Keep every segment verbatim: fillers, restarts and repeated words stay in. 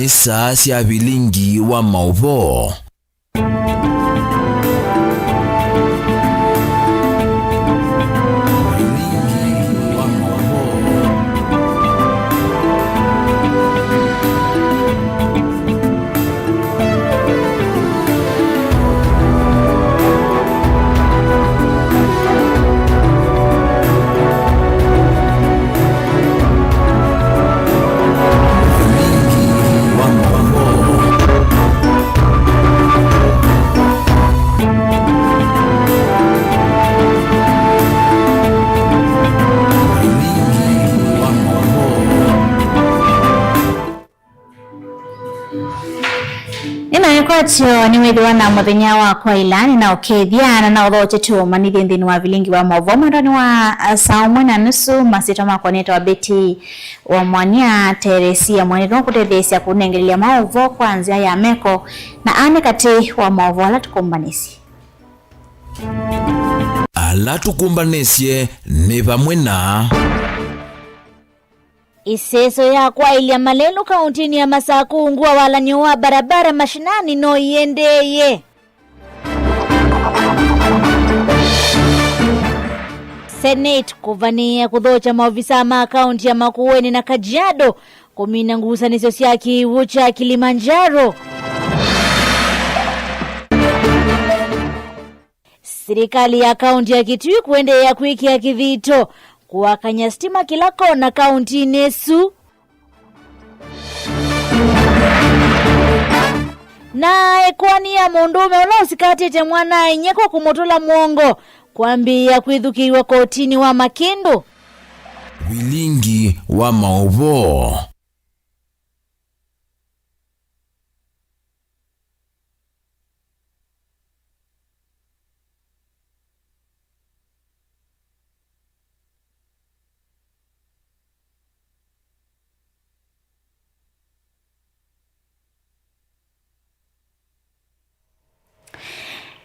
Nĩ saa sya vilingi wa maũvoo. Vilingi wa maũvoo. Nĩna ĩkwatyo nĩwĩthĩwa na mũthenya wa kwaĩla, nĩnaũkethya na naũthokya tũmanĩthye nthĩnĩ wa vilingi wa maũvoo mwendonĩ wa, ah, saa ũmwe na nusu. Masyĩtwa makwa nĩtawa Betty wa Mwania, Teresia Mwanĩtwa kũtetheesya kũnengelelya maũvoo kwa nzĩa ya meko, na aa nĩ katĩ wa maũvoo ala tũkũmbanĩsye. Ala tũkũmbanĩsye nĩ vamwe na. Ĩseso ya kwaĩlya malelũ kaũntĩnĩ ya Masakũ ungu wa walany'o wa barabara mashinani no ĩendeeye. Senate kũvanĩĩa kũthokya maovisaa ma kaũntĩ ya Makueni na Kajiado kũmina ngusanĩsyo sya kĩw'ũ kya Kilimanjaro. Silikalĩ ya kaũntĩ ya Kitui kũendeea kwĩkĩa kĩthito kũakany'a sitima kĩla kona kaũntĩnĩ ĩsu. Na ĩkoani ya mũndũũme ũla ũsikatĩte mwana-a-inyia kwa kũmũtũla mũongo kwambĩĩa kwĩthukĩĩw'a kotinĩ wa Makĩndũ. Vilingi wa maũvoo.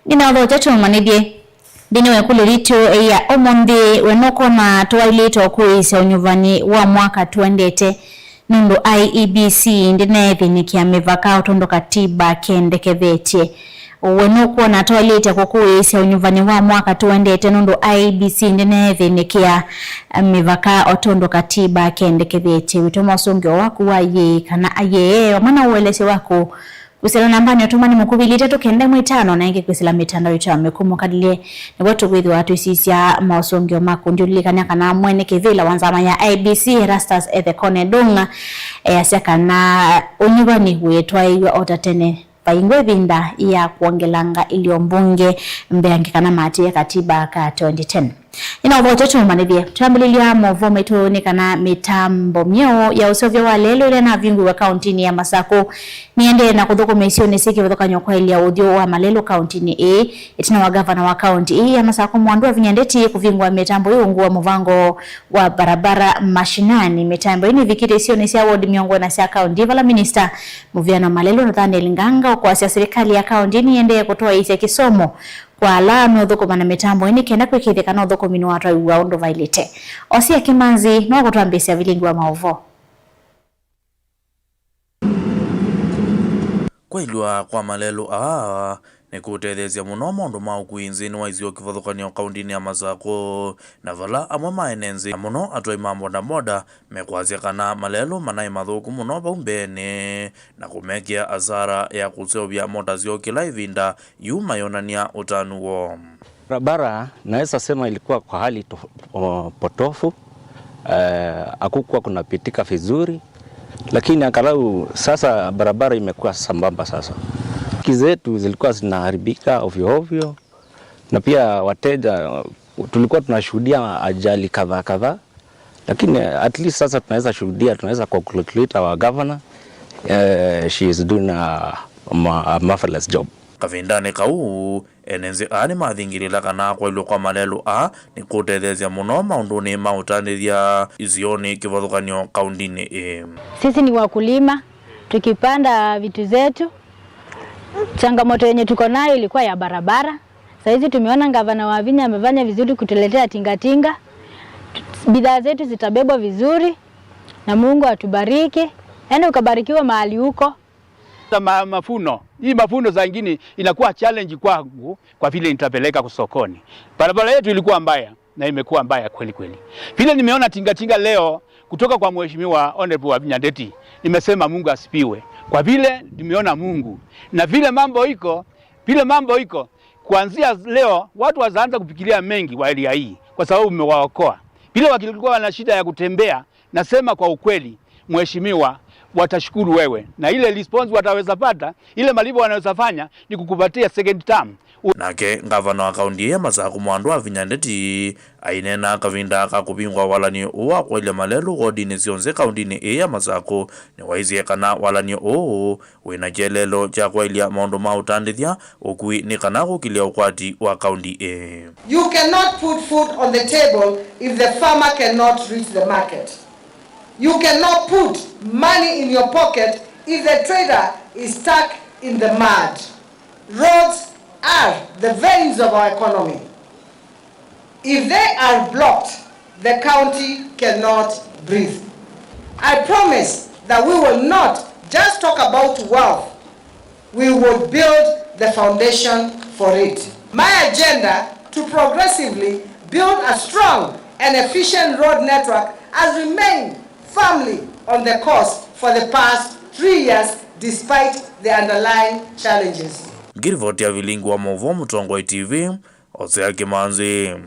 Nĩnaũthokya tũmanĩthye nthĩnĩ wa ĩkũlyo yitũ ya ũmũnthĩ, we nũkwona twaĩlĩte ũkũĩĩsya ũnyuvani wa mwaka tũendete, nũndũ I E B C ndĩneethĩnĩkĩa mĩvaka o tondũ katiba kendekethetye. We nũkwona twaĩlĩte kũkũĩĩsya ũnyuvani wa mwaka tũendete, nũndũ I E B C ndĩneethĩnĩkĩa mĩvaka o tondũ katiba kendekethetye. Wĩtũma ũsũngĩo waku wa yĩĩ kana ayee, vamwe na ũelesyo waku kwĩsĩla nambanĩ ya ũtũmani mũkuvĩ ilĩ itatũ kenda ĩmwe ĩtano, na ĩngĩ kwĩsĩla mĩtandao yitũ ya mĩkũmũkalĩlye. Nĩvo tũkwĩthĩwa twĩsisya maũsũngĩo maku. Ndiũlilikany'a kana mwene kĩvĩla wa nzama ya I E B C, Erastus Ethekone Ndung'a, easya kana ũnyuvani wĩtwaĩw'a o ta tene. Vaingwa ĩvinda ya kwongelanga ilio mbunge mbeange kana maatĩĩe katiba ka twenty ten. Nĩnaũthokya tũmanĩthye. Twambĩlĩlya maũvoo maitũ nĩ kana mĩtambo myeũ ya ũseũvya wa lelũ ĩla ĩnavingũiwe kaũntĩnĩ ya Masakũ nĩendee na kũthũkũma isionĩ syĩ kĩvathũkany'o kwaĩlya ũthyũ wa malelũ kaũntĩnĩ ĩĩ, ĩtina wa ngavana wa kaũntĩ ĩĩ ya Masakũ Mwandu Wavinya Ndeti kũvingũa mĩtambo ĩĩ ungu wa mũvango wa barabara mashinani. Mĩtambo ĩĩ nĩvikĩte isionĩ sya ward mĩongo ĩna sya kaũntĩ vala minista mũvĩano malelũ Nathaniel Nganga ũkwasya silikalĩ ya kaũntĩ nĩendee kũtwaĩĩsya kĩsomo kwa ala meũthũkũma na mĩtambo ĩĩ nĩ kenda kwĩkĩĩthya kana ũthũkũmi nĩwatwaĩwa ũndũ vaĩlĩte. Osia Kĩmanzi no kũtwambĩĩsya vilingi wa maũvoo. Kwaĩlw'a kwa malelũ aa nĩkũũtetheesya mũno maũndũ ma ũkui nthĩnĩ wa isio kĩvathũkany'o kaũntĩnĩ ya Masakũ, na vala amwe ma ene nthĩ, na mũno atwai ma bodaboda, mekwasya kana malelũ manaĩ mathũku mũno vau mbeenĩ, na kũmekĩa asara ya kũseũvya mota syoo kĩla ĩvinda, yu mayonany'a ũtanu woo. Barabara naweza sema ilikuwa kwa hali to-, o, potofu. Eh, hakukuwa kunapitika vizuri, lakini angalau sasa barabara imekuwa sambamba sasa. Pikipiki zetu zilikuwa zinaharibika ovyo ovyo, na pia wateja, tulikuwa tunashuhudia ajali kadhaa kadhaa, lakini at least sasa tunaweza shuhudia, tunaweza congratulate our governor. Eh, she is doing a, a marvelous job. Kavindanĩ kau, ene nthĩ aa nĩmathingĩlĩla kana kwaĩlw'a kwa malelũ aa nĩkũũtetheesya mũno maũndũnĩ ma ũtandĩthya isionĩ kĩvathũkany'o kaũntĩnĩ ĩĩ. Sisi ni wakulima, tukipanda vitu zetu. Changamoto yenye tuko nayo ilikuwa ya barabara. Saa hizi tumeona gavana Wavinya amefanya vizuri kutuletea tingatinga. Bidhaa zetu zitabebwa vizuri na Mungu atubariki. Yaani ukabarikiwa mahali uko. Sasa ma-, mafuno. Hii mafuno saa ingine inakuwa challenge kwangu kwa vile nitapeleka sokoni. Barabara yetu ilikuwa mbaya na imekuwa mbaya kweli kweli. Vile nimeona tingatinga leo kutoka kwa Mheshimiwa Honorable Wavinya Ndeti, nimesema Mungu asifiwe. Kwa vile nimeona Mungu na vile mambo iko, vile mambo iko, kuanzia leo watu wataanza kufikiria mengi wa area hii kwa sababu umewaokoa. Vile wakilikuwa wana shida ya kutembea, nasema kwa ukweli, mheshimiwa, watashukuru wewe. Na ile response wataweza pata, ile malipo wanaweza fanya ni kukupatia second term. U- Nake ngavana wa kaunti ĩĩ ya Masakũ Mwandũ Wavinya Ndeti aineena kavinda ka kũvingwa walany'o ũũ wa kwaĩlya malelũ wodinĩ syonthe kauntinĩ ĩĩ ya Masakũ, nĩwaisye kana walany'o ũũ wĩna kĩeleelo kya kwaĩlya maũndũ ma ũtandĩthya, ũkui, nĩ kana kũkĩlya ũkwati wa kaunti ĩĩ. You cannot put food on the table if the farmer cannot reach the market. You cannot put money in your pocket if the trader is stuck in the mud. Roads are the veins of our economy. If they are blocked, the county cannot breathe. I promise that we will not just talk about wealth, we will build the foundation for it. My agenda to progressively build a strong and efficient road network has remained firmly on the course for the past three years despite the underlying challenges. Ngirivoti ya vilingi wa maũvoo Mũtongoi T V, Hosea Kĩmanzi.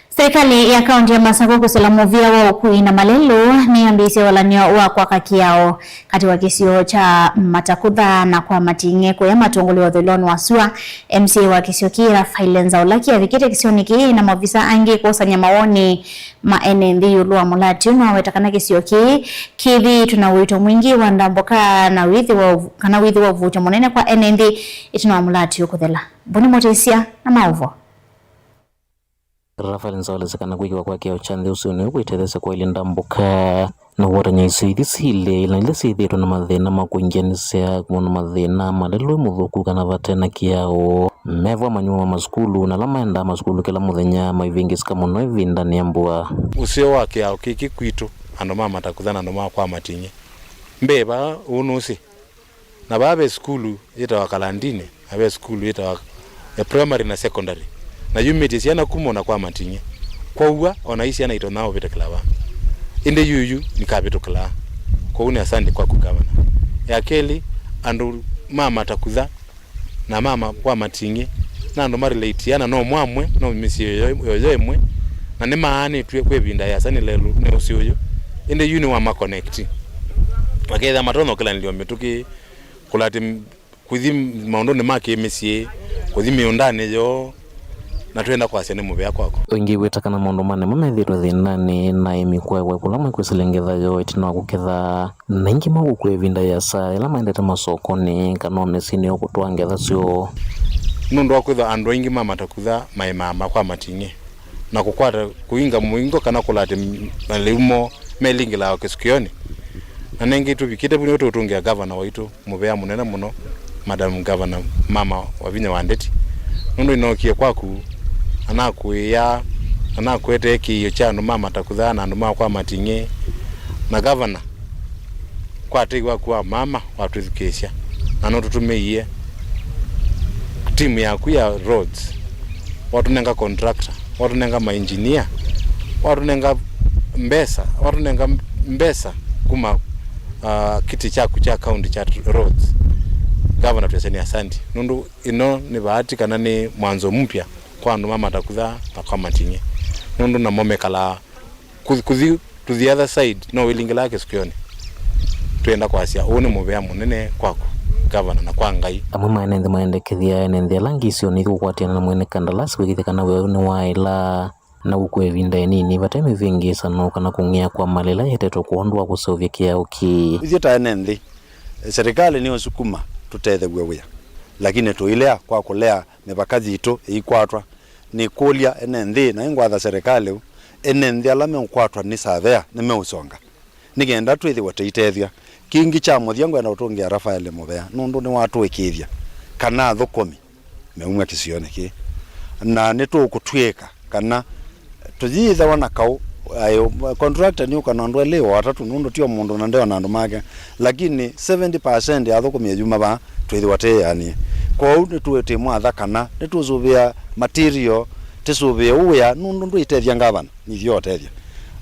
Serikali ya kaunti ya Masakũ kwĩsĩla mũvĩa wa ũkui na malelũ nĩyambĩĩsye walany'o wa kwaka kĩao katĩ wa kĩsio kya Matakutha na kwa Mating'e kũya matongolw'a ũthũĩlonĩ wa sua. M C A wa kĩsio kĩĩ Raphael Nzaulaki avikĩte kĩsionĩ kĩĩ na maovisa angĩ kũsany'a mawoni ma ene nthĩ ĩũlũ wa mũlatĩ ũũ. Nĩwaweta kana kĩsio kĩĩ kĩthĩĩtwe na ũito mwingĩ wa ndambũka na wĩthĩwa ũvu-, kana wĩthĩwa ũvutyo mũnene kwa ene nthĩ ĩtina wa mũlatĩ ũũ kũthela. Mboni Mũtĩsya na maũvoo. Raphael Nzaulaki kana kwĩkĩwa kwa kĩao kya nthĩ ũsũnĩ ũũ kwĩtetheesya kwaĩlya ndambũka na ũwatany'a isio ithi syĩlĩ na ila syĩthĩĩtwe na mathĩna ma kũingĩanĩsya, kũmona mathĩna malelũ, mũthũku kana vate na kĩao. Mevwa manyuo ma masukulu na ala maendaa masukulu kĩla mũthenya maivĩngĩsĩka mũno ĩvindanĩ ya mbua. Ũseo wa kĩao kĩkĩ kwitũ, andũ ma Matakutha na andũ ma kwa Mating'e, mbee vaa ũũ nũsĩ, na vaa ve sukulu yĩtawa Kalandini, na ve sukulu yĩtawa ya primary na secondary, na yumĩtye syana kuma ona kwa Mating'e. Kwoou ona i syana itonya ũvĩtũkĩla vaa, ĩndĩ yuyu nikavĩtũkĩlaa. Kwoou nĩ asante kwaku gavana. Ya kelĩ, andũ ma Matakutha na mama wa Mating'e na andũ ma relate ana no mwamwe, no mĩsyĩ yoyo, yoyo ĩmwe, na nĩmaanĩtw'e kwa ĩvinda yĩasa nĩ lelũ nĩ ũsĩ ũyũ, ĩndĩ yu nĩ wa ma connect, makethĩa matonya ũkĩlanĩlyo mĩtũkĩ, kũlati kũthi maũndũnĩ ma kĩmĩsyĩ, kũthi mĩũndanĩ yoo, na twenda kwasya nĩ mũvea kwakwa. Ũingĩ wĩta kana maũndũ ma nĩmo methĩĩtwe thĩnanĩ na aĩmi kũewa kũla mekwĩsĩlengethya yoo ĩtina wa kũketha, na ingĩ mokũkua ĩvinda yĩasa ĩla maendete masokonĩ kana o mĩsyĩnĩ yoo kũtwaa ngetha syoo. Nũndũ wa kwĩthwa andũ aingĩ ma Matakutha maĩmaa ma kwa Mating'e na kũkwata kũinga mũingo kana kũlata malĩu moo melingĩlaa o kĩsukĩonĩ, na nengĩ tũvikĩte vu nĩvo tũũtũngĩa gavana waitũ mũvea mũnene mũno, Madam Governor, mama Wavinya wa Ndeti, nũndũ nĩnookie kwaku, na nakũĩaa, na nakwetee kĩĩo kya andũ ma Matakutha na andũ ma kwa Mating'e, na gavana, kwa tei waku wa mama watwĩthukĩĩsya, na nũtũtũmĩie timu yaku ya roads, watũnenga contractor, watũnenga ma engineer, watũnenga mbesa, watũnenga mbesa kuma, ah, kiti kyaku kya county kya roads. Gavana, twĩsĩ nĩ asante, nũndũ ĩno nĩ vaati kana nĩ mwanzo mpya kwa andũ ma Matakutha na kwa Mating'e, nũndũ namo mekalaa kũthi, kũthi to the other side, no wĩlingĩlaa kĩsukĩonĩ. Twĩenda kwasya ũũ nĩ mũvea mũnene kwaku, gavana, na kwa Ngai. Amwe ma ene nthĩ maendekethya ene nthĩ ala angĩ isionĩ ithi kũkwatĩana na mwene kandalasi kwĩkĩthya kana wĩa ũyũ nĩwaĩla na ũkũe ĩvinda ĩnini vate mĩvĩngĩĩsano kana kũng'ĩa kwa mali ĩla yetetwe kwondũ wa kũseũvya kĩao kĩĩ. Ithyĩ ta ene nthĩ, serikali nĩũsukuma tũtethew'e wĩa, lakini tũilea kwa kũlea mĩvaka yitũ ĩikwatwa. Nĩkũlya ene nthĩ, na ĩngwatha serikali, ene nthĩ ala meũkwatwa nĩ savea nĩmeũsonga, nĩ kenda twĩthĩwe tũitethw'a. Kĩngĩ kya mũthya ngwenda ũtũngĩa Rafael mũvea, nũndũ nĩwatũĩkĩĩthya kana athũkũmi meumw'a kĩsionĩ kĩĩ, na nĩtũkũtw'ĩka kana tũyĩthĩwa na kaũ Aĩ, contractor nĩ ũka na andũ elĩ o atatũ, nũndũ tio mũndũ na ndeona andũ make. Lakini seventy percent ya athũkũmi eyuma vaa, twĩthĩwa tĩĩanĩe. Kwoou nĩtũĩtĩmwatha kana nĩtũsũvĩa material, tĩsũvĩe ũũ wĩa, nũndũ ndũitethya ngavana, nithyĩ ũtethya.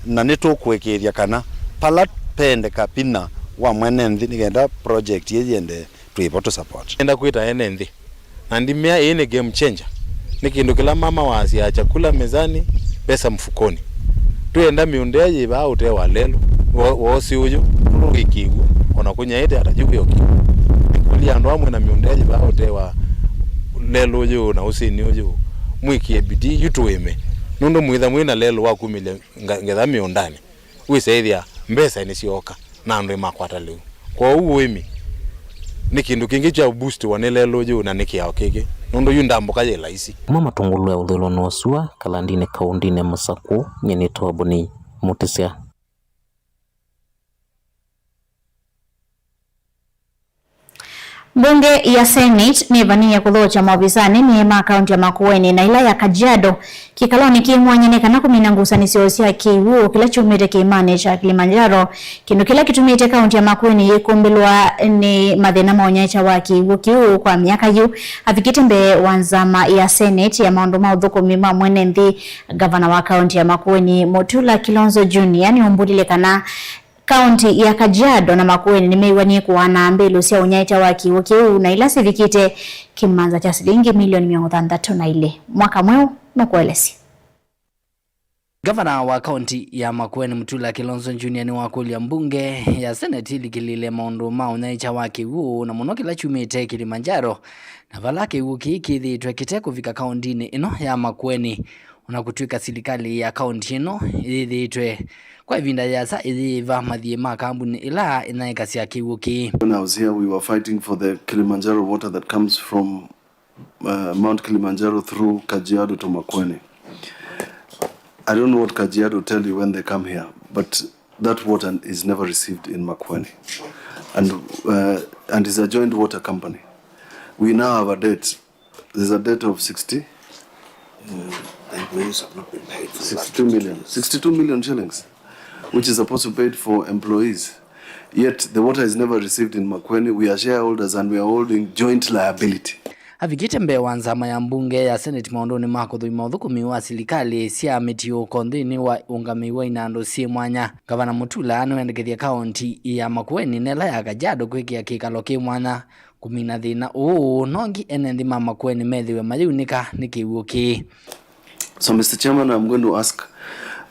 Na nĩtũkũĩkĩĩthya kana pala pendeka vinya wa mwene nthĩ nĩ kenda project ĩĩ yĩendee, twĩ vo tũ support. Enda kwĩta ene nthĩ. Na ndimea ĩĩ nĩ game changer. Nĩ kĩndũ kĩla mama waasya, chakula mezani, pesa mfukoni. Twĩenda mĩũnda ĩĩ yĩ vaa ũtee wa lelũ, wo-, wosi ũyũ, nũndũ wĩ kĩw'ũ, ona kũnyaĩte ata yu wĩ o kĩw'ũ. Nĩkũlya andũ amwe na mĩũnda ĩĩ yĩ vaa ũtee wa lelũ ũyũ na ũsĩnĩ ũyũ, mwĩkĩe bidii yu tũĩme. Nũndũ mwĩtha mwĩ na lelũ wa kumĩlya nga-, ngetha mĩũndanĩ, wĩsa ĩthĩa mbesa nĩsyooka na andũ nĩmakwata lĩu. Kwoou ũĩmi nĩ kĩndũ kĩngĩ kya boostiwa nĩ lelũ ũyũ na nĩ kĩao kĩngĩ, nũndũ yu ndambũka yĩ laisi. Kuma matũngũlũ ya ũthũĩlonĩ wa sua Kalandinĩ kaũndĩnĩ ya Masakũ, nyie nĩtawa Boni Mũtĩsya. Mbunge ya Senate nĩvanĩĩe kũthokya maovisaa anene ma kaũntĩ ya Makueni na ĩla ya Kajiado kĩkalonĩ kĩ mwanya nĩ kana kũmina ngusanĩsyo sya kĩw'ũ kĩla kyumĩte kĩĩmanĩ kya Kilimanjaro, kĩndũ kĩla kĩtumĩte kaũntĩ ya Makueni yĩkumbĩlwa nĩ mathĩna ma ũnyaĩĩkya wa kĩw'ũ kĩu kwa myaka yu. Avikĩte mbee wa nzama ya Senate ya maũndũ ma ũthũkũmi ma mwene nthĩ, ngavana wa kaũntĩ ya Makueni Mutula Kilonzo Junior nĩwaumbũlile kana kaũntĩ ya Kajiado na Makueni nĩmew'anie kũaana mbĩlũ sya ũnyaĩĩkya wa kĩw'ũ kĩu, na ila sivikĩte kĩmanza kya silingi milioni mĩongo thanthatũ na ilĩ. Mwaka Mweũ nũkũelesya. Ngavana wa kaũntĩ ya Makueni Mutula Kilonzo Junior nĩwakũlya mbunge ya Senate ĩlikĩlĩĩle maũndũ ma ũnyaĩĩkya wa kĩw'ũ, na mũno kĩla kyumĩte Kilimanjaro, na vala kĩw'ũ kĩĩ kĩthĩĩtwe kĩte kũvika kaũntĩnĩ ĩno ya Makueni. Ona kũtw'ĩka silikalĩ ya kaũntĩ ĩno yĩthĩĩtwe kwa ĩvinda yĩasa ĩyĩĩva mathiĩ ma kambuni ĩla ĩnyaĩĩkasya kĩw'ũ kĩĩ. When I was here, we were fighting for the Kilimanjaro water that comes from, uh, Mount Kilimanjaro through Kajiado to Makueni. I don't know what Kajiado tell you when they come here, but that water is never received in Makueni. And, uh, and is a joint water company. We now have a debt. There's a debt of sixty, uh, the employees have not been paid for the last sixty-two million, sixty-two million shillings, which is supposed to be paid for employees. Yet the water is never received in Makueni. We are shareholders and we are holding joint liability. Avikĩte mbee wa nzama ya mbunge ya Senate maũndũnĩ ma kũthũima ũthũkũmi wa silikalĩ sya mĩtiũko nthĩnĩ wa ũngamĩi wa inandũ syĩ mwanya, Ngavana Mutula nĩwendekethya kaũntĩ ya Makueni na ĩla ya Kajiado kwĩkĩa kĩkalo kĩ mwanya kũmina thĩna ũũ, nongi ene nthĩ ma Makueni methĩwe mayĩunĩka nĩ kĩw'ũ kĩĩ. So, Mister Chairman, I'm going to ask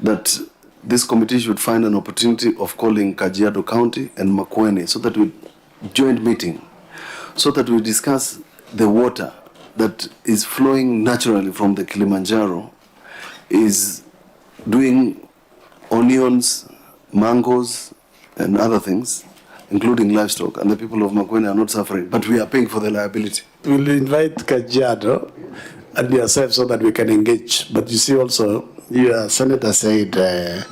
that this committee should find an opportunity of calling Kajiado County and Makueni so that we joint meeting, so that we discuss the water that is flowing naturally from the Kilimanjaro is doing onions, mangoes, and other things, including livestock, and the people of Makueni are not suffering, but we are paying for the liability. We'll invite Kajiado and yourself so that we can engage. But you see also, your senator said, uh,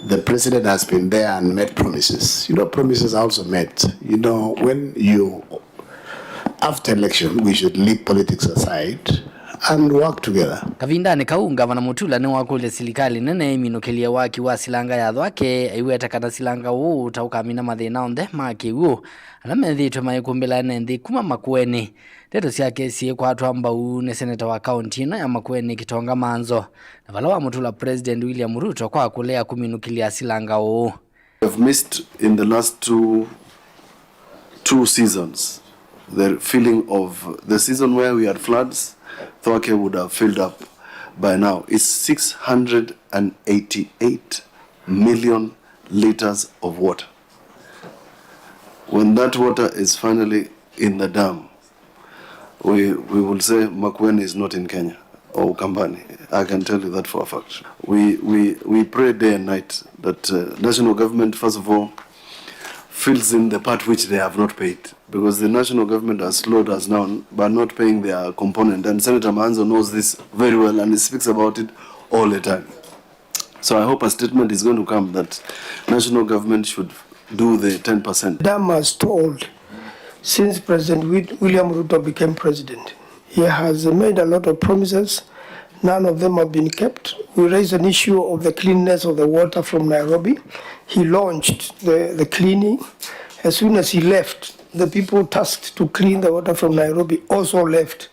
the president has been there and made promises. You know, promises are also made. You know, when you After election, we should leave politics aside and work together. Kavindanĩ kau, Ngavana Mutula nĩwakũlya silikalĩ nene ĩminũkĩlye waki wa silanga ya Thwake, aiweta kana silanga ũũ ta ũkamina mathĩna onthe ma kĩw'ũ ala methĩĩtwe maikumbĩla ene nthĩ kuma Makueni. Ndeto syake syĩkwatwa mbau nĩ seneta wa kaũntĩ ĩno ya Makueni, Kitonga Manzo, na vala wamũtũla President William Ruto kwa kũlea kũminũkĩlya silanga ũũ. We have missed in the last two, two seasons the filling of the season where we had floods. Thwake would have filled up by now. It's six hundred and eighty-eight million liters of water. When that water is finally in the dam, we, we will say Makueni is not in Kenya or Ukambani. I can tell you that for a fact. We, we, we pray day and night that, uh, national government, first of all, fills in the part which they have not paid, because the national government has slowed us down by not paying their component, and Senator Manzo knows this very well and he speaks about it all the time. So I hope a statement is going to come that national government should do the ten percent. Dam has stalled since President Wi-, William Ruto became president. He has made a lot of promises, None of them have been kept. We raised an issue of the cleanness of the water from Nairobi. He launched the, the cleaning. As soon as he left, the people tasked to clean the water from Nairobi also left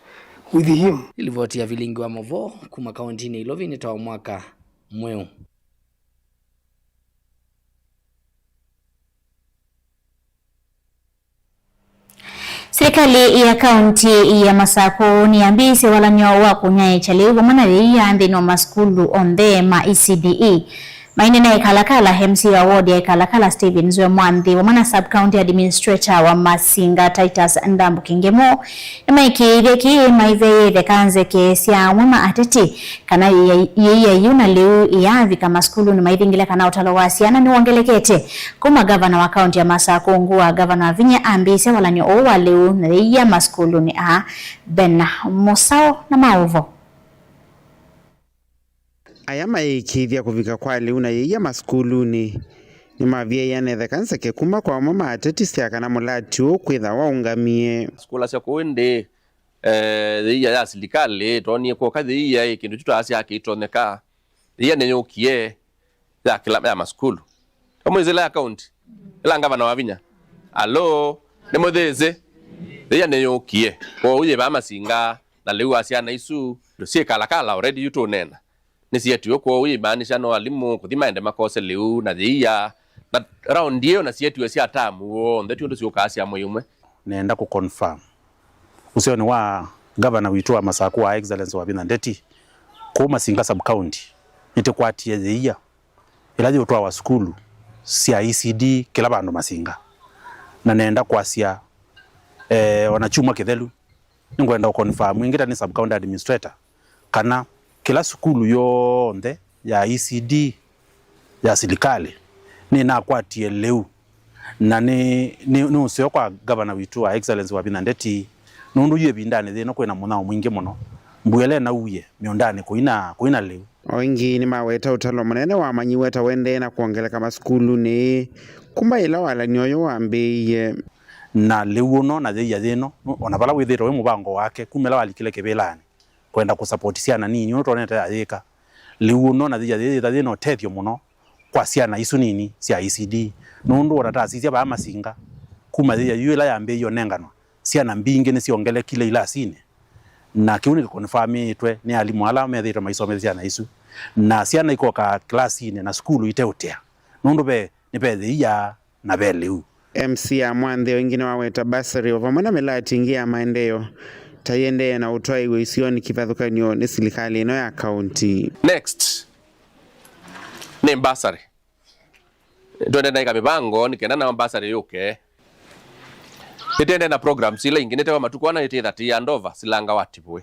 with him. Livoti ya Vilingi wa Mauvoo kuma kauntinĩ ya Ilovi nĩ ta wa mwaka mweũ. Silikalĩ ya kaunti ya Masakũ nĩyambĩĩsye walany'o wa kũnyaĩĩkya lĩu vamwe na yĩia nthĩnĩ wa masukulu onthe ma E C D E. Maineena Ikalakala, M C A wa ward ya Ikalakala Stephen Nzue Mwanthi vamwe na sub county administrator wa Masinga Titus Ndambuki Ngemo nĩmaĩkĩĩthye kĩĩ maiveeĩtheka nzeke sya amwe ma ateti kana yĩia, yĩia yu na lĩu ĩyaavika masukulunĩ maithingĩle kana ũtalo wa syana nĩwongelekete. Kuma ngavana wa kaunti ya Masakũ, ungu wa ngavana Wavinya ambĩĩsya walany'o ũũ wa lĩu na yĩia masukulunĩ aa. Ben Mũsaũ na maũvo. Aya mayĩĩkĩĩthya kũvika kwa lĩu na yĩia masukulunĩ nĩmavyĩaĩanetheka nzeke kuma kwa amwe ma ateti sya kana mũlati ũũ kwĩtha waũngamie. Sukulu sya kũũ ĩndĩ, eh, yĩia ya silikalĩ, twonie kwoka yĩia ĩ kĩndũ kyu taasya kĩitonyeka. Yĩia nĩyũkie ya kĩla, ya masukulu. Kamwĩsĩ ĩla ya kaunti, ĩla ngavana Wavinya. Alo, nĩmũthĩĩsĩ? Yĩia nĩyũkie. Kwoou yĩ vaa Masinga, na lĩu wa syana isu, syĩkalakala already yu tũneena. Nĩsietiwe kwoou yĩmaanisha no alimũ kũthi maende makose lĩu na yĩia. Na raundi ĩyo na sietiwe sya tamu w'onthe, ti ũndũ syũkaa sya mwei ũmwe. Nĩenda kũ confirm ũseonĩ wa ngavana witũ wa Masakũ, wa Excellency Wavinya Ndeti, kũu Masinga sub county, nĩtĩkwatie yĩia ĩla yĩũtwawa sukulu sya E C D kĩla vandũ Masinga. Na nenda kwasya, eh, ona kyumwa kĩthelu, nĩngwenda ũ confirm ĩngĩ ta nĩ sub county administrator, kana kĩla sukulu yonthe ya E C D ya silikalĩ nĩnakwatie lĩu, na nĩ, nĩ, nĩ ũseo kwa ngavana witũ wa Excellency Wavinya Ndeti, nũndũ yu ĩvindanĩ yĩno kwĩna mũnyao mwingĩ mũno, mbua ĩla ĩnauie mĩũndanĩ kũina, kũina lĩu. O ĩngĩ nĩmaweta ũtalo mũnene wamanyiwe ta ũendee na kwongeleka masukulunĩ kuma ĩla walany'o ũyũ wambĩĩie. Na lĩu ũno na yĩia yĩno, ona vala wĩthĩĩtwe wĩ mũvango wake kuma ĩla walikile kĩvĩlanĩ, kwenda kũsapoti syana nini, ũndũ twonete yayĩka. Lĩu ũno na yĩia yĩĩ yĩtha yĩna ũtethyo mũno kwa syana isu nini sya E C D, nũndũ ona tasisya vaa Masinga, kuma yĩia yu ĩla yambĩĩie ũnenganwa, syana mbingĩ nĩsyongelekile ilasinĩ, na kĩu nĩkĩkonifamĩĩtwe nĩ alimũ ala methĩĩtwe maisomethya syana isu, na syana ikokaa kilasinĩ na sukulu iteũtea, nũndũ ve, nĩ ve yĩia na ve lĩu. M C A Mwanthi o ĩngĩ nĩwaweta bursary o vamwe na mĩlati ĩngĩ ya maendeeo ta yĩendee na ũtwaĩwe isionĩ kĩvathũkany'o nĩ silikalĩ ĩno ya kaunti. Next nĩ bursary. Twende naika mĩvango nĩ kenda nayo bursary yũke. Nĩtende na programs ila ingĩ, nĩtewa matukũ ana nĩtĩthatĩĩa andova silanga wa Tivũĩ.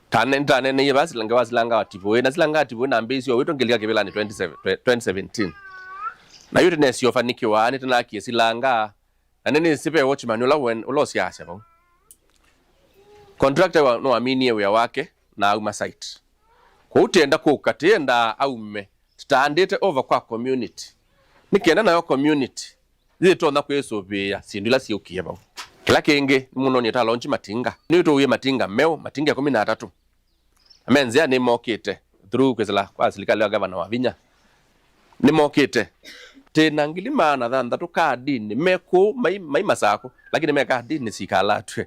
Tane-, nĩtaneeneie vaa silanga wa, silanga wa Tivũĩ, na silanga wa Tivũĩ nambĩĩsye o wĩtũ ngĩlika kĩvĩlanĩ twenty seven, twenty seventeen. Na yu tĩnesie ũfanikĩwa, nĩtĩnakie silanga, na nĩnĩsĩ ve watchman ũla wen-, ũla ũsyaasya vau. Contractor wa, nĩwaminie wĩa wake na auma site. Kwoou tĩenda kũka, tĩendaa aume, tũtaandĩte over kwa community. Nĩ kenda nayo community yĩtonya kwĩsũvĩĩa syĩndũ ila syũkie vau. Kĩla kĩngĩ, nĩmũnonie ta launch matinga. Nĩtũwie matinga meũ, matinga ĩkũmi na atatũ. Na me nzĩa nĩmokĩte, through kwĩsĩla kwa silikalĩ wa Gavana Wavinya. Nĩmokĩte. Twĩ na ngili maana thanthatũ kaadinĩ, me kũu, mai, mai Masakũ, lakini me kaadinĩ sikalatw'e.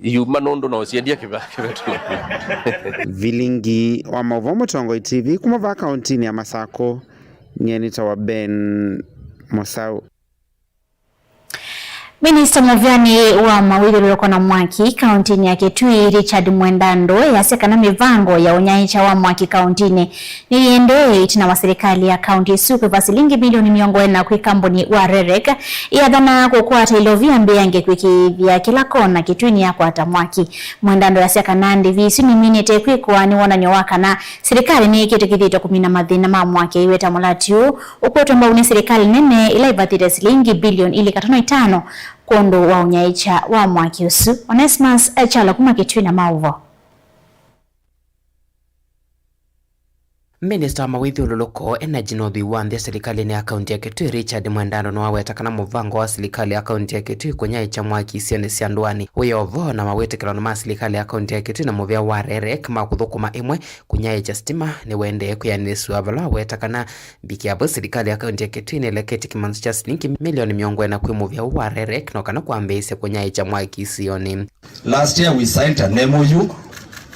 Yuma nũndũ no ũsiendie kĩva-, kĩvetũlo. Vilingi wa maũvoo Mũtongoi T V kuma vaa kauntinĩ ya Masakũ, nyie nĩtawa Ben Mũsaũ. Minista mũvĩanĩ wa mawĩthyũlũlũko na mwaki kauntinĩ ya Kitui, Richard Mwendandũ, easya kana mĩvango ya ũnyaĩĩkya wa mwaki kauntinĩ nĩyĩendee ĩtina wa silikalĩ ya kaunti ĩsu kwĩva silingi milioni mĩongo ĩna kwĩ kambuni wa REREC ĩathana kũkwata ilovi yambĩange kwĩkĩĩthya kĩla kona Kitui nĩyakwata mwaki. Mwendandũ easya kana ndĩvi isu niminĩte kwĩkwa nĩ wonany'o wa kana silikalĩ nĩyĩkĩte kĩthito kũmina mathĩna ma mwaki, aiweta mũlati ũũ ũkwetwe mbau nĩ silikalĩ nene ĩla ĩvathĩte silingi bilioni ilĩ katono itano kwondũ wa ũnyaĩĩkya wa mwaki ũsu. Onesmus Kyalo kuma Kitui na maũvoo. Minista wa mawĩthyũlũlũko, energy na ũthwii wa nthĩ silikalĩnĩ ya kaunti ya Kitui, Richard Mwendando, nĩwaweta kana mũvango wa silikalĩ ya kaunti ya Kitui kũnyaĩĩkya mwaki isionĩ sya ndũanĩ wĩ o vo, na mawĩtĩkĩlano ma silikalĩ ya kaunti ya Kitui na mũvĩa wa REREC ma kũthũkũma ĩmwe kũnyaĩĩkya sitima nĩwaendee kwĩanĩsw'a, vala waweta kana mbikĩa vo silikalĩ ya kaunti ya Kitui nĩleketye kĩmanthũ kya silingi milioni mĩongo ĩna kwĩ mũvĩa ũũ wa REREC, no kana kwambĩĩsya kũnyaĩĩkya mwaki isionĩ. Last year we signed an M O U.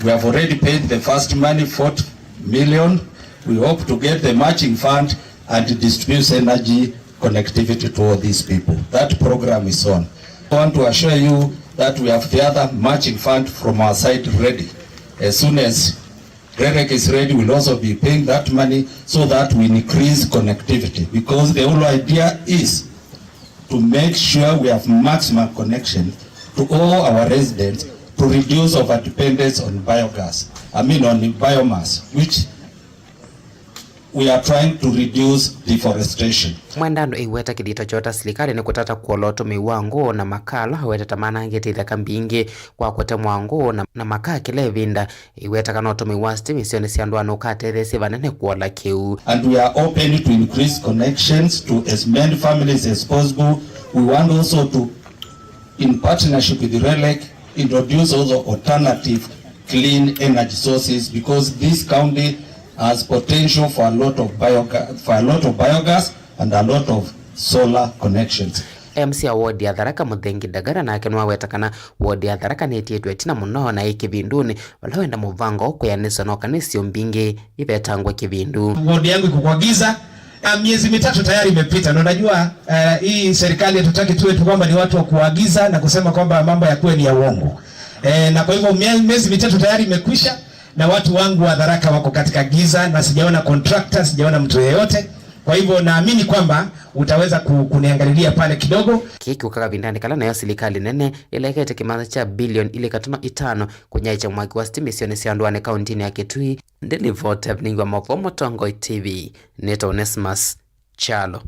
We have already paid the first money, forty million. We hope to get the matching fund and distribute energy connectivity to all these people. That program is on. I want to assure you that we have the other matching fund from our side ready. As soon as REREC is ready, we'll also be paying that money so that we increase connectivity, because the whole idea is to make sure we have maximum connection to all our residents to reduce over dependence on biogas, I mean on biomass, which we are trying to reduce deforestation. Mwendando aiweta kĩthito kyoo ta silikalĩ nĩ kũtata kũola ũtũmĩi wa ngũũ na makaa ala awetete manangĩte ithaka mbingĩ kwa kũtemwa ngũũ na, na makaa kĩla ĩvinda. Aiweta kana ũtũmĩi wa sitima isionĩ sya ndũanĩ ũkatetheesye vanene kũola kĩu. And we are open to increase connections to as many families as possible. We want also to, in partnership with REREC, introduce also alternative clean energy sources, because this county has potential for a lot of bioga-, for a lot of biogas and a lot of solar connections. M C A wa wodi ya Tharaka, Mũthengi Ndagara, nake nĩwaweta kana wodi ya Tharaka nĩtiĩtwe ĩtina mũno na ĩ kĩvindunĩ, vala wenda mũvango kwĩanĩswa no kana isio mbingĩ ivetangwe kĩvindu. Wodi yangu iko kwa giza. Ah, miezi mitatu tayari imepita, na unajua, eh, hii serikali hatutaki tuwe tu kwamba ni watu wa kuagiza na kusema kwamba mambo ya kweli ya uongo. Eh, na kwa hivyo mie-, miezi mitatu tayari imekwisha, na watu wangu wa Tharaka wako katika giza, na sijaona contractor, sijaona mtu yeyote. Kwa hivyo naamini kwamba utaweza ku-, kuniangalilia pale kidogo. Kĩĩ kĩũka kavindanĩ kala nayo silikalĩ nene ĩlekete kĩmanthũ kya bilioni ilĩ katumo itano kũnyaĩĩkya mwaki wa sitima isionĩ sya ndũanĩ kauntinĩ ya Kitui. Ndĩlivota Evening wa Moko, Mũtongoi T V, nĩtawa Onesmus Kyalo.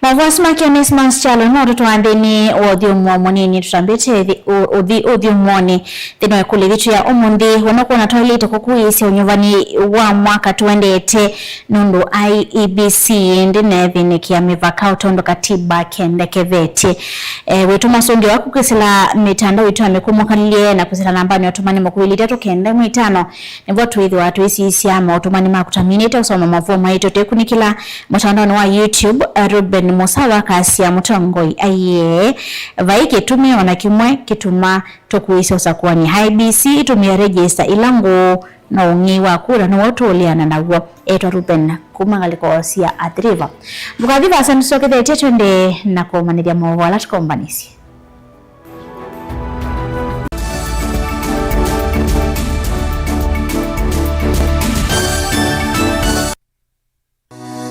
Mavosi make Onesmus Kyalo nĩmo tũtwaa nthĩnĩ wa ũthyũmũo mũnini. Tũtambĩte thi-, ũ-, ũthi-, ũthyũmũonĩ nthĩnĩ wa ĩkũlyo yitũ ya ũmũnthĩ, wona kwona twaĩlĩte kũkũĩĩsya ũnyuvani wa mwaka tũendete, nũndũ I E B C ndĩnethĩnĩkĩa mĩvaka o tondũ katiba kendekevetye. E, wĩtũma ũsũngĩo waku kwĩsĩla mĩtandao itũ ya mĩkũmũkalilye na kwĩsĩla nambanĩ ya ũtũmani mũkuvĩ ilĩ itatũ kenda ĩmwe itano. Nĩvo twĩthĩwa tũisisya maũtũmani maku ta minĩte ũsoma mavũa maitũ twĩkunĩkĩla mũtandaonĩ wa YouTube. Ruben Mũsawa akasya, Mũtongoi aiee, vai kĩtumi o na kĩmwe kĩtuma tũkũĩsya ũsakũani. I E B C ĩtũmĩa register ila ngũũ, no ũng'ei wa kura nĩw'o tũũleana naw'o. Etwa Ruben kuma ngalĩko sya Athi River. Ndũkathi vaasa, nĩtũsokethetye twende na kũmanyĩthya maũvoo ala tũkombanĩsye.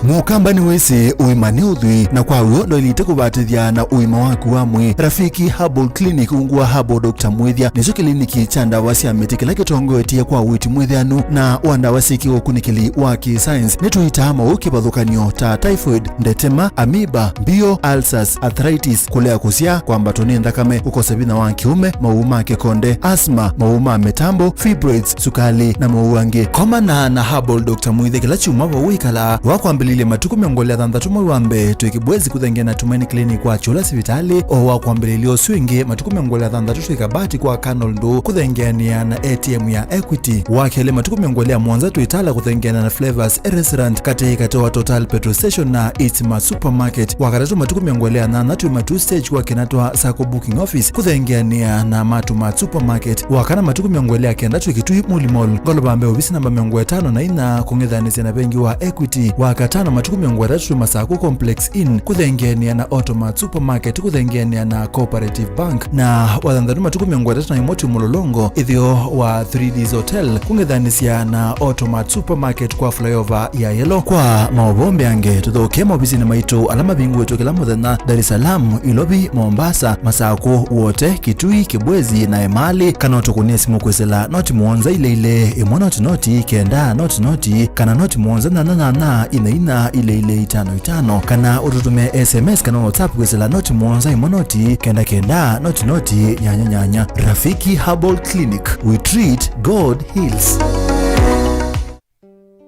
Mũkamba nĩwĩsĩ ũima nĩ ũthwii, na kwa w'o ndwaĩlĩte kũvatĩthya na ũima waku wa mwĩĩ. Rafiki Herbal Clinic ungu wa Herbal Doctor Mwĩthya nĩkyo kĩliniki kya ndawa sya mĩtĩ kĩla kĩtongoetye kwa ũiiti mwĩthĩanu na wa ndawa syĩkĩwe ũkunĩkĩli wa kĩ-science. Nĩtũitaa maũũ kĩvathũkany'o ta typhoid, ndetema, amoeba, mbio, ulcers, arthritis, kũlea kũsyaa, kwambatwa nĩ nthakame, kũkosa vinya wa kĩũme, maũũ ma kĩkonde, asthma, maũũ ma mĩtambo, fibroids, sukalĩ, na maũũ angĩ. Komana na Herbal Doctor Mwĩthya kĩla kyumwa vau wĩkalaa. Wakwambĩlĩlya matukũ mĩongo ĩlĩ na thanthatũ mwei wa mbee twĩ Kibwezi kũthengeana na Tumaini Clinic wa Kyũla sivitalĩ. O wakwambĩlĩlya ũsu ĩngĩ matukũ mĩongo ĩlĩ na thanthatũ twĩ Kabati kwa Colonel Ndũ kũthengeanĩa na A T M ya Equity. Wa kelĩ matukũ mĩongo ĩlĩ na mũonza twĩ Tala kũthengeana na Flavors Restaurant katĩ katĩ wa Total Petrol Station na Eastmart Supermarket. Wa katatũ matukũ mĩongo ĩlĩ na nyanya twĩ Matuu Stage kwa Kinatwa Sacco Booking Office kũthengeanĩa na Matumat Supermarket. Wa kana matukũ mĩongo ĩlĩ na kenda twĩ Kitui Muli Mall, ngolova mbee ovisi namba mĩongo ĩtano na inya kũng'ethanĩsya na vengi wa Equity. Wa katano matukũ mĩongo ĩtatũ twĩ Masaku Complex Inn kũthengeanĩa na Automat Supermarket kũthengeanĩa na Cooperative Bank. Na wa thanthatũ matukũ mĩongo ĩtatũ na ĩmwe twĩ Mũlolongo ĩtheo wa Three Ds Hotel kũng'ethanĩsya na Automat Supermarket kwa flyover ya Yellow. Kwa maũvoo mbeange, tũthokee maovisinĩ maitũ ala mavingũĩtwe kĩla mũthenya, Dar es Salaam, Ilovi, Mombasa, Masaku, Wote, Kitui, Kibwezi, na Emali, kana ũtũkũnĩe simũ kwĩsĩla noti mũonza ilĩ ilĩ, ĩmwe noti noti, kenda noti noti, kana noti mũonza nyanya nyanya, inya inya. na ilĩ ilĩ itano itano, kana ũtũtũmĩe S M S kana WhatsApp kwĩsĩla noti mũonza ĩmwe noti kenda kenda noti noti nyanya nyanya. Rafiki Herbal Clinic, we treat, God heals.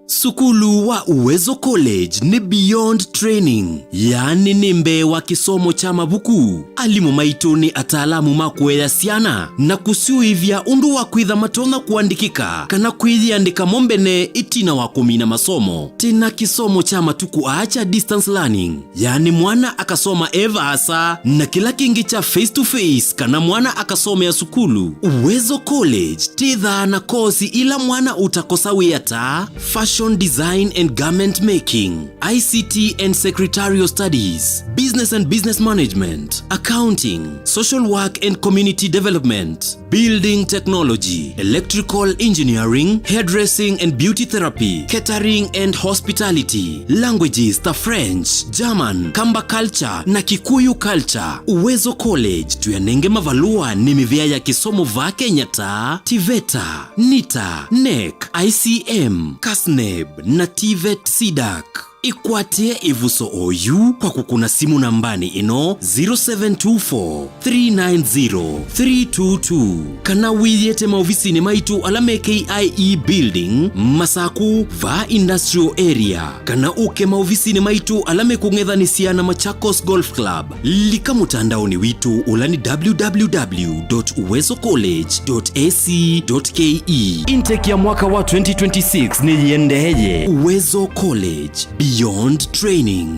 Sukulu wa Uwezo College nĩ beyond training, yaani nĩ mbee wa kĩsomo kya mavuku. Alimũ maitũ nĩ ataalamu ma kũea syana na kũsyũĩvya ũndũ wa kwĩtha matonya kũandĩkĩka kana kwĩyĩandĩka mo mbene ĩtina wa kũmina masomo. Twĩna kĩsomo kya matukũ aa kya distance learning, yaani mwana akasoma e vaasa, na kĩla kĩngĩ kya face to face kana mwana akasomea sukulu. Uwezo College twĩthaa na kosi ila mwana ũtakosa wĩa ta fashion design and garment making, I C T and secretarial studies, business and business management, accounting, social work and community development, building technology, electrical engineering, hairdressing and beauty therapy, catering and hospitality, languages ta French, German, Kamba culture na Kikuyu culture. Uwezo College tũyanenge mavalũa nĩ mĩvĩa ya kĩsomo vaa Kenya ta TVETA, NITA, NEC, I C M, CASNEB na TVET CDAC. Ĩkwatĩe ĩvuso oyu kwa kũkũna simũ nambanĩ ĩno, zero seven two four, three nine zero, three two two, kana wĩyĩte maovisinĩ maitũ ala me K I E Building, Masaku, vaa Industrial Area, kana ũke maovisinĩ maitũ ala mekũng'ethanĩsya na Machakos Golf Club. Lika mũtandaonĩ witũ ũla nĩ www dot uwezo college dot ac dot ke. Intake ya mwaka wa twenty twenty-six nĩyĩendeeye. Uwezo College, beyond training.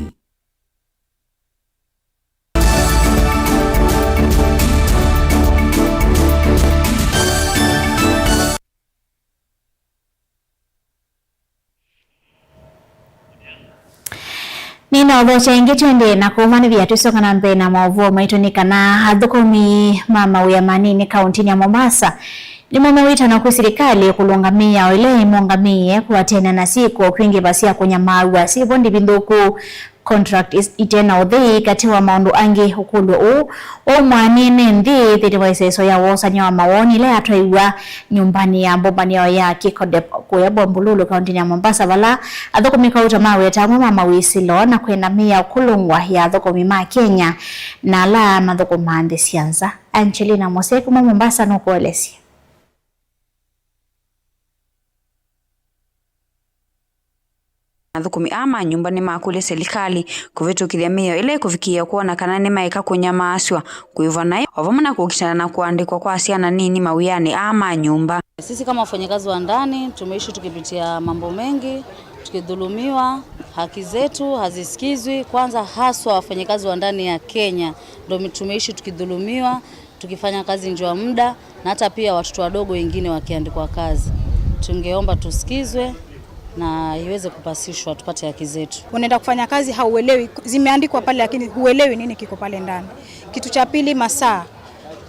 Nĩnaũthokya ĩngĩ twende na kũmanĩthya tũisoka na mbee na maũvoo maitũ nĩ kana athũkũmi ma mawĩa manini kauntinĩ ya Mombasa nĩmo mewĩtana kwĩ silikalĩ kũlũnga mĩao ĩla ĩmongamĩe kũatĩanĩa na syĩko kwingĩva sya kũnyamaaw'a syĩvo ndĩvi nthũku, contract is- ite na ũthei katĩ wa maũndũ angĩ. Ũkũlyo ũũ waumwa nĩ ene nthĩ nthĩnĩ wa ĩseso ya wosany'a wa mawoni ĩla yatwaiw'a nyũmbanĩ ya mbombanĩo ya Kikodep kũya Bombolulu kauntinĩ ya Mombasa, vala athũkũmi kauta maweta amwe ma mawĩsĩlo na kwenda mĩao kũlũngwa ya athũkũmi ma Kenya na ala mathũkũmaa nthĩ sya nza. Angelina Mose kuma Mombasa nũkũelesya. Athũkũmi aa ma nyũmba nĩmakũlya silikalĩ kũvĩtũkĩthya mĩao ĩla ĩkũvikĩĩa kwona kana nĩmaeka kũnyamaasw'a, kwĩvwa naĩ, o vamwe na kũkitana na kũandĩkwa kwa syana nini mawĩanĩ aa ma nyũmba. Sisi kama wafanyakazi wa ndani tumeishi tukipitia mambo mengi, tukidhulumiwa haki zetu hazisikizwi. Kwanza haswa wafanyakazi wa ndani ya Kenya ndo tumeishi tukidhulumiwa, tukifanya kazi nje ya muda, na hata pia watoto wadogo wengine wakiandikwa kazi. Tungeomba tusikizwe na iweze kupasishwa, tupate haki zetu. Unaenda kufanya kazi, hauelewi, zimeandikwa pale, lakini huelewi nini kiko pale ndani. Kitu cha pili, masaa,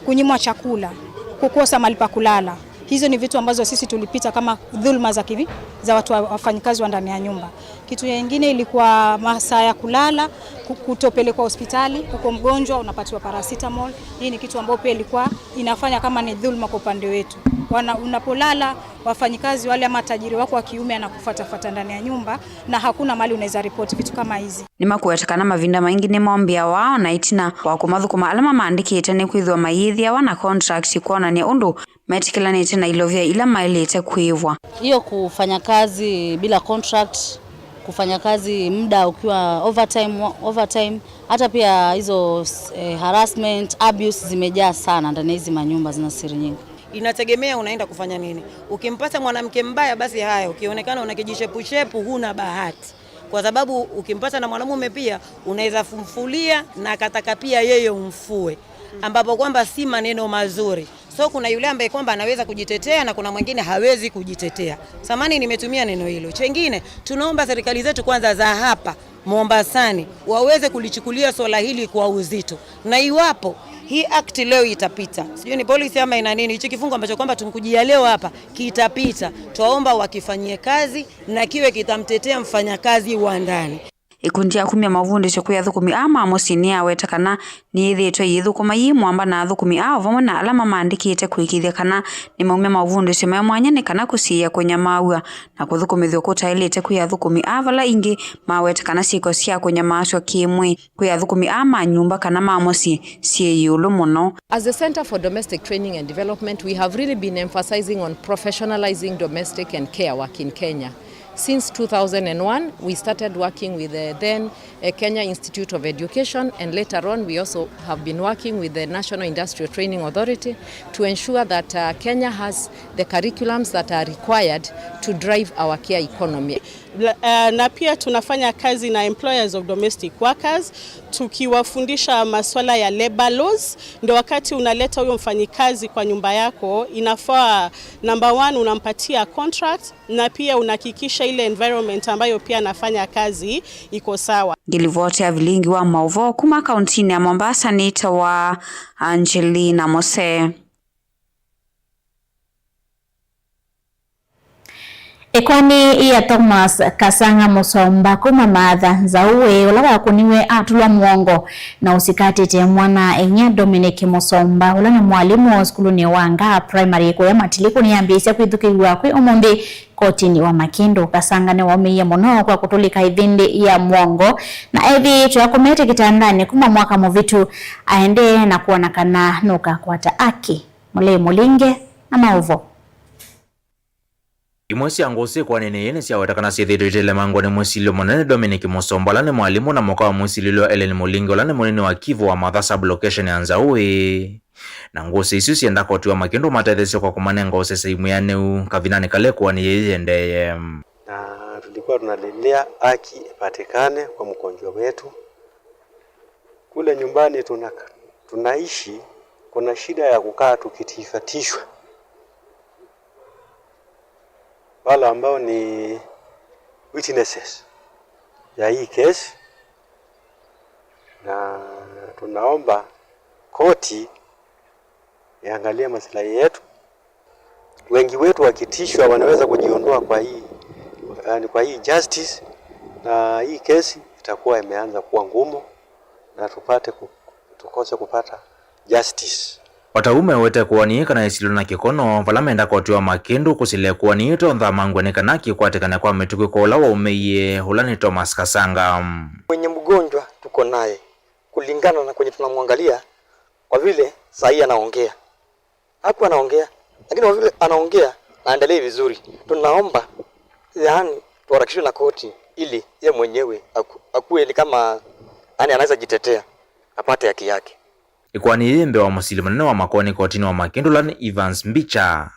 kunyimwa chakula, kukosa mahali pa kulala. Hizo ni vitu ambazo sisi tulipita kama dhulma za kivi-, za watu wa-, wafanyikazi wa ndani ya nyumba. Kitu nyingine ilikuwa masaa ya kulala, ku-, kutopelekwa hospitali, uko mgonjwa, unapatiwa paracetamol. Hii ni kitu ambayo pia ilikuwa inafanya kama ni dhulma kwa upande wetu. Wana-, unapolala, wafanyikazi wale ama tajiri wako wa kiume anakufuatafuata ndani ya nyumba na hakuna mahali unaweza ripoti vitu kama hizi. Nĩmakũweta kana mavinda maingĩ nĩmombĩawa na ĩtina wa kũmathũkũma ala mamaandĩkĩte nĩkwĩthĩwa mayĩthĩawa na contract kwonany'a ũndũ metĩkĩlanĩte na ilovia ila maĩlĩte kwĩvwa. Hiyo kufanya kazi bila contract, kufanya kazi muda ukiwa overtime, overtime, hata pia hizo, eh, harassment, abuse zimejaa sana ndani ya hizi manyumba, zina siri nyingi. Inategemea unaenda kufanya nini. Ukimpata mwanamke mbaya, basi haya, ukionekana una kijishepushepu, huna bahati. Kwa sababu ukimpata na mwanamume pia, unaweza kumfulia na akataka pia yeye umfue, ambapo kwamba si maneno mazuri. So kuna yule ambaye kwamba anaweza kujitetea na kuna mwingine hawezi kujitetea. Samahani, nimetumia neno hilo. Chengine, tunaomba serikali zetu kwanza za hapa Mombasani waweze kulichukulia swala hili kwa uzito, na iwapo hii act leo itapita, sijui ni policy ama ina nini, hichi kifungu ambacho kwamba tumekujia leo hapa kitapita, twaomba wakifanyie kazi na kiwe kitamtetea mfanyakazi wa ndani. Ĩkundi ya kumya maũvundĩsyo kwĩ athũkũmi aa ma mũsyĩ nĩyaweta kana nĩyĩthĩĩtwe ĩyĩthũkũma yĩ mwamba na athũkũmi aa o vamwe na ala mamaandĩkĩte kũĩkĩĩthya kana nĩmaumya maũvundĩsyo me mwanya nĩ kana kũsiĩĩa kũnyamaaw'a na kũthũkũmĩthw'a kũtaĩlĩte kwĩ athũkũmi aa, vala ingĩ maweta kana syĩko sya kũnyamaasw'a kĩ-mwĩĩ kwĩ athũkũmi aa ma nyũmba kana ma mũsyĩ syĩ ĩũlũ mũno. As the Center for Domestic Training and Development, we have really been emphasizing on professionalizing domestic and care work in Kenya. Since two thousand and one, we started working with the then, uh, Kenya Institute of Education, and later on, we also have been working with the National Industrial Training Authority to ensure that, uh, Kenya has the curriculums that are required to drive our care economy. La-, uh, na pia tunafanya kazi na employers of domestic workers, tukiwafundisha masuala ya labor laws. Ndio wakati unaleta huyo mfanyikazi kwa nyumba yako, inafaa, number one, unampatia contract, na pia unahakikisha ile environment ambayo pia anafanya kazi iko sawa. Ngĩlivoti ya vilingi wa maũvoo kuma kauntinĩ ya Mombasa nĩtawa Angelina Mose. Ĩkoani ya Thomas Kasanga Mũsomba kuma Maatha Nzaũĩ, ũla wakũniwe atulwa mũongo na ũsikatĩte mwana-a-inyia Dominic Mũsomba, ũla nĩ mwalimũ sukulunĩ wa Ngaa Primary kũya Matiliku, nĩyambĩĩsya kwĩthukĩĩw'a kwĩ ũmũnthĩ kotinĩ wa Makĩndũ. Kasanga nĩwaũmĩie mũno kwa kũtũlĩka ĩvĩndĩ ya mũongo, na ethĩĩtwe akomete kĩtandanĩ kuma mwaka mũvĩtu, aendee na kwona kana nũkakwata aki. Mũlei Mũlinge na maũvoo. Imwe sya ngũsĩ ĩkoanĩnĩ yĩĩ nĩsyaweta kana syĩthĩĩtwe itelemangwa nĩ mwĩsilĩlyo mũnene Dominic Mũsomba, ũla nĩ mwalimũ, na mũka wa mwĩsilĩlyo Ellen Mũlinge, ũla nĩ mũnini wa Kivu wa Maatha Sub-Location ya Nzaũĩ. Na ngũsĩ isu syenda koti wa Makĩndũ ũmatetheesye kwa kũmanenga ũsesei mwĩanĩu kavindanĩ kala ĩkoani yĩĩ yĩendeeye. Na tulikuwa tunalilia haki ipatikane kwa mgonjwa wetu. Kule nyumbani tuna-, tunaishi, kuna shida ya kukaa tukitishatishwa. Wale ambao ni witnesses ya hii kesi, na tunaomba koti iangalie maslahi yetu. Wengi wetu wakitishwa wanaweza kujiondoa kwa hii, yaani kwa hii justice, na hii kesi itakuwa imeanza kuwa ngumu na tupate ku-, tukose kupata justice. O ta ũu mewete ĩkoani kana ĩsilwa na kĩkono, vala menda koti wa Makĩndũ kũsila ĩkoani ĩtonthamangw'a nĩ kana kĩkwatĩkane kwa mĩtũkĩ kwa ũla waũmĩie, ũla nĩ Thomas Kasanga. Mwenye mgonjwa tuko naye kulingana na kwenye tunamwangalia, kwa vile saa hii anaongea. Hakuwa anaongea, lakini kwa vile anaongea na aendelee vizuri, tunaomba, yaani, tuharakishwe na koti ili ye mwenyewe aku-, akuwe ni kama, yaani, anaweza jitetea, apate haki yake. Ĩkoani yĩĩ mbee wa mũsili mũnene wa makoani kotinĩ wa Makĩndũ, ũla nĩ Evans Mbicha,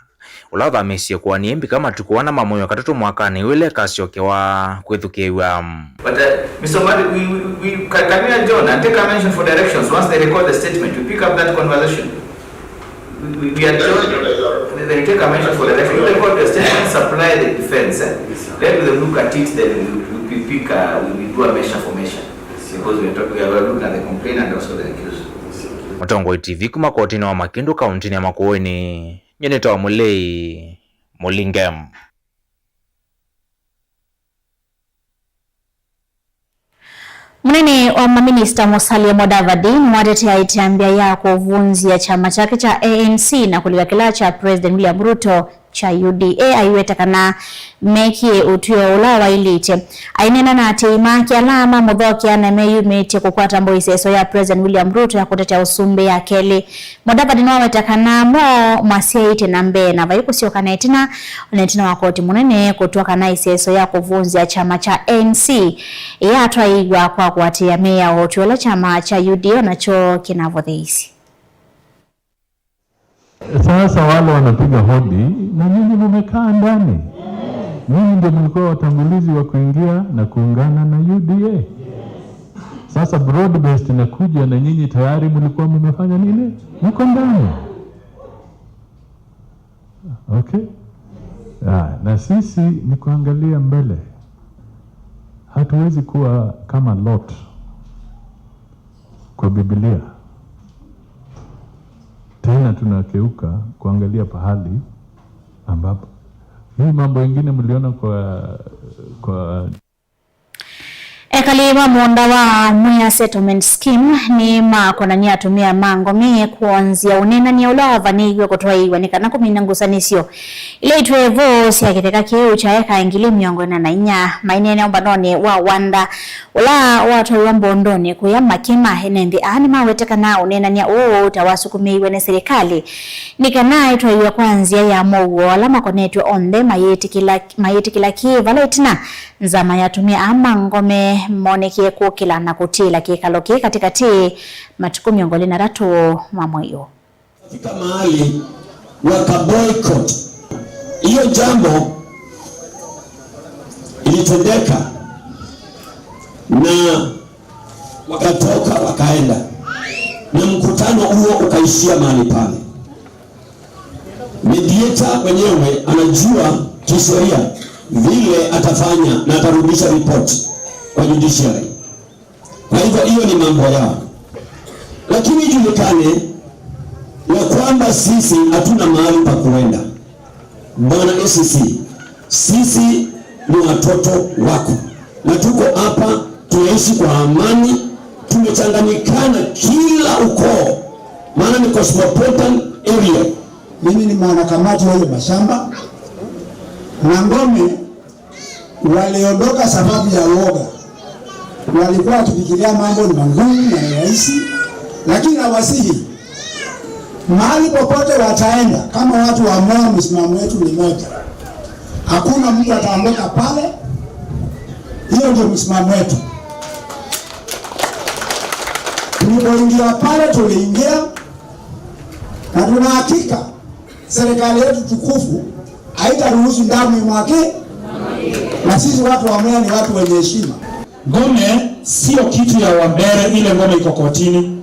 ũla ũthamĩĩsye ĩkoani yĩĩ mbika matukũ ana ma mwei wa katatũ mwakanĩ ũyũ ĩla ĩkasyokewa kwĩthukĩĩw'a. But, uh, Mister Omari, we, we, we, can, can we adjourn and take a mention for directions? Once they record the statement, we pick up that conversation. We, we, we adjourn. They, they take a mention for direction. We record the statement, supply the defense, eh? Let them look at it, then we, we, we pick, uh, we, we do a measure for measure. Because we are talking, we are looking at the complainant and also the accused. Mũtongoi T V kuma kotinĩ wa Makĩndũ kauntinĩ ya Makueni, nyie nĩtawa Mũlei Mũlinge. Mũnene wa maminista Musalia Mudavadi nĩwatetea ĩtambya ya kũvunzya kyama kyake kya A N C na kũlika kĩla kya President William Ruto kya U D A, aiweta kana mekie ũtw'ĩo ũla waĩlĩte. Aineena na atei make ala mamũthokea na meyumĩtye kũkwata mbau ĩseso ya President William Ruto ya kũtetea ũsumbĩ ya kelĩ. Mudavadi nĩwaweta kana mo masyaĩtye na mbee na vai kũsyoka na ĩtina, o na ĩtina wa koti mũnene kũtw'a kana ĩseso ya kũvunzya kyama kya A N C ĩyatwaĩĩw'a kwa kũatĩĩa mĩao, ũtw'ĩo ũla kyama kya U D A o nakyo kĩnavotheisye. Sasa wale wanapiga hodi na nyinyi mumekaa ndani. Nyinyi ndio mlikuwa watangulizi wa kuingia na kuungana na U D A. Sasa broad based inakuja na nyinyi tayari mlikuwa mmefanya nini? Mko ndani. Okay? Ah, na sisi ni kuangalia mbele. Hatuwezi kuwa kama Lot kwa Biblia. Tena tunageuka kuangalia pahali ambapo hii mambo ingine mliona kwa, kwa Ekali ma mũũnda wa Mwea Settlement Scheme nĩmakonany'a atumĩa ma Ngome kwonzya ũneenany'a ũla wavanĩiw'e kũtwaĩĩw'a nĩ kana kũmina ngusanĩsyo ila itwĩe vo sya kĩtheka kĩu kya eka ngili mĩongo ĩna na inya. Maineena ũmbanonĩ wa Wanda ũla watwaiwa Mbondonĩ kũya Makema, ene nthĩ aa nĩmawete kana ũneenany'a ũũ ta wasukumĩiwe nĩ silikalĩ nĩ kana ĩtwaĩwe kwa nzĩa ya mow'o ala makonetw'e onthe mayĩtĩkĩla, mayĩtĩkĩla kĩ vala ĩtina nzama ya atumĩa aa ma Ngome monekie kũkĩla na kũtĩĩla kĩkalo kĩĩ katĩkatĩ matukũ mĩongo ĩlĩ na atatũ ma mwei ũũ. Fika mahali waka boycott. Hiyo jambo ilitendeka na wakatoka wakaenda, na mkutano huo ukaishia mahali pale. Mediator mwenyewe anajua kisheria vile atafanya na atarudisha report kwa judiciary. Kwa hivyo, hiyo ni mambo yao, lakini ijulikane ya kwamba sisi hatuna mahali pa kuenda. Bwana A C C, sisi ni watoto wako na tuko hapa, tunaishi kwa amani, tumechanganyikana kila ukoo, maana ni cosmopolitan area. Mimi ni mwanakamati wa hiyo mashamba na Ngome waliondoka sababu ya woga. Walikuwa wakifikiria mambo ni magumu na ni rahisi, lakini nawasihi, mahali popote wataenda, kama watu wa Mwea, msimamo wetu ni moja. Hakuna mtu ataondoka pale. Hiyo ndio msimamo wetu. Tulipoingia pale, tuliingia na tuna hakika serikali yetu tukufu haitaruhusu damu imwagike, na sisi watu wa Mwea ni watu wenye heshima. Ngome sio kitu ya Wambere, ile ngome iko kotini.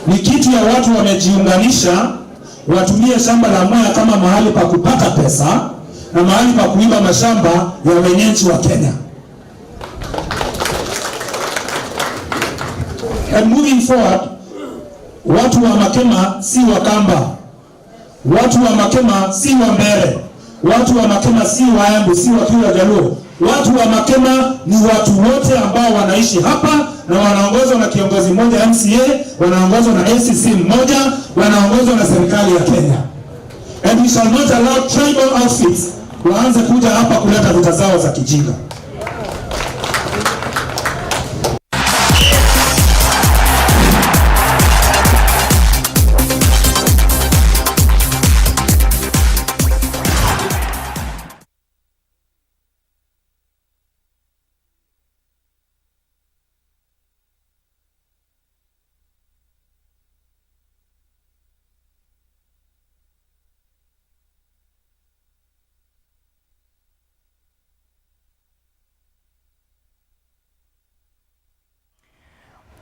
Ni kitu ya watu wamejiunganisha, watumie shamba la Mwea kama mahali pa kupata pesa na mahali pa kuiba mashamba ya wenyeji wa Kenya. And moving forward, watu wa Makema si Wakamba. Watu wa Makema si Wambere. Watu wa Makema si Waembu, si Wakikuyu, Wajaluo. Watu wa Makema ni watu wote ambao wanaishi hapa na wanaongozwa na kiongozi mmoja, M C A, wanaongozwa na A C C mmoja, wanaongozwa na serikali ya Kenya. And we shall not allow tribal outfits waanze kuja hapa kuleta vita zao za kijinga.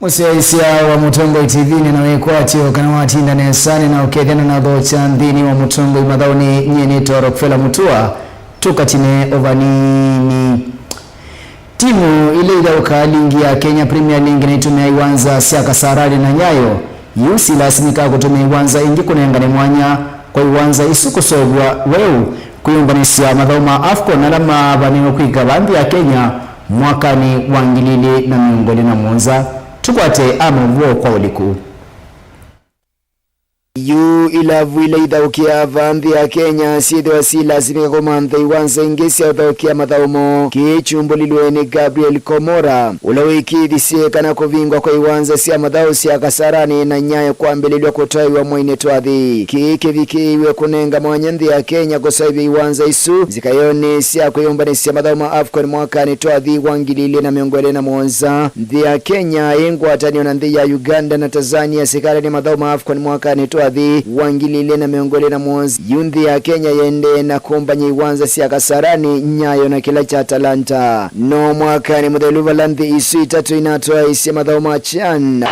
Mũsyaĩĩsya wa Mũtongoi T V nĩ na wĩkwatyo kana watinda nesa nĩ na ũkethya na nathokya nthĩnĩ wa Mũtongoi mathaũnĩ. Nyie nĩtawa Rockefeller Mutua, tũkatine o vanini. Timu ila ithaũkaa lingi ya Kenya Premier League na itũmĩa iwanza sya Kasarani na Nyayo, yu silasimĩkaa kũtũmĩa iwanza ingĩ kũnengane mwanya kwa iwanza isu kũseũvw'a weũ kwĩyũmbanĩsya mathaũ ma AFCON ala mavanĩwe kwĩka vaa nthĩ ya Kenya mwakanĩ wa ngili ilĩ na mĩongo ĩlĩ na mũonza. Tũkwate a maũvoo kwa ũliku. Yu ilavu ila ithaũkĩaa vaa nthĩ ya Kenya syĩthĩwa silasimĩka kũmantha iwanza ingĩ sya ũthaũkĩa mathaũ moo. Kĩĩ kyumbũlilwe nĩ Gabriel Komora, ũla wĩkĩĩthisye kana kũvingwa kwa iwanza sya mathaũ sya Kasarani na Nyayo kwambĩlĩlw'a kũtwaĩwa mwainĩ twathi. Kĩĩ kĩvikĩĩiwe kũnenga mwanya nthĩ ya Kenya kũseũvya iwanza isu nzikaĩonĩ sya kwĩyũmbanĩsya mathaũ ma AFCON mwakanĩ twathi wa ngili ilĩ na mĩongo ĩlĩ na mũonza. Nthĩ ya Kenya ĩ ngwatanĩo na nthĩ ya Uganda na Tanzania sikalany'a mathaũ ma AFCON mwakanĩ twathi wa ngili ilĩ na mĩongo ĩlĩ na mũonza. Yu nthĩ ya Kenya yĩendee na kũmbany'a iwanza sya Kasarani, Nyayo na kĩla kya Talanta. No mwakanĩ mũthelu vala nthĩ isu itatũ inatwaĩĩsye mathaũ ma CHAN.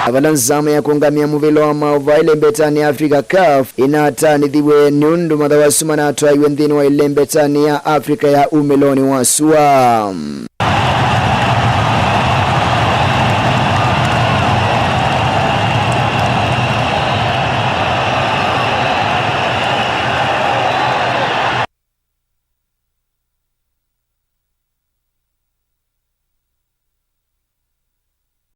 Na vala nzama ya kũngamĩa mũvĩla wa maũvoo ĩlembetanĩ ya Africa, CAF, ĩnatanĩthiwe nĩ ũndũ mathaũ asu manatwaĩwe nthĩnĩ wa ĩlembetanĩ ya Africa ya umĩlonĩ wa sua.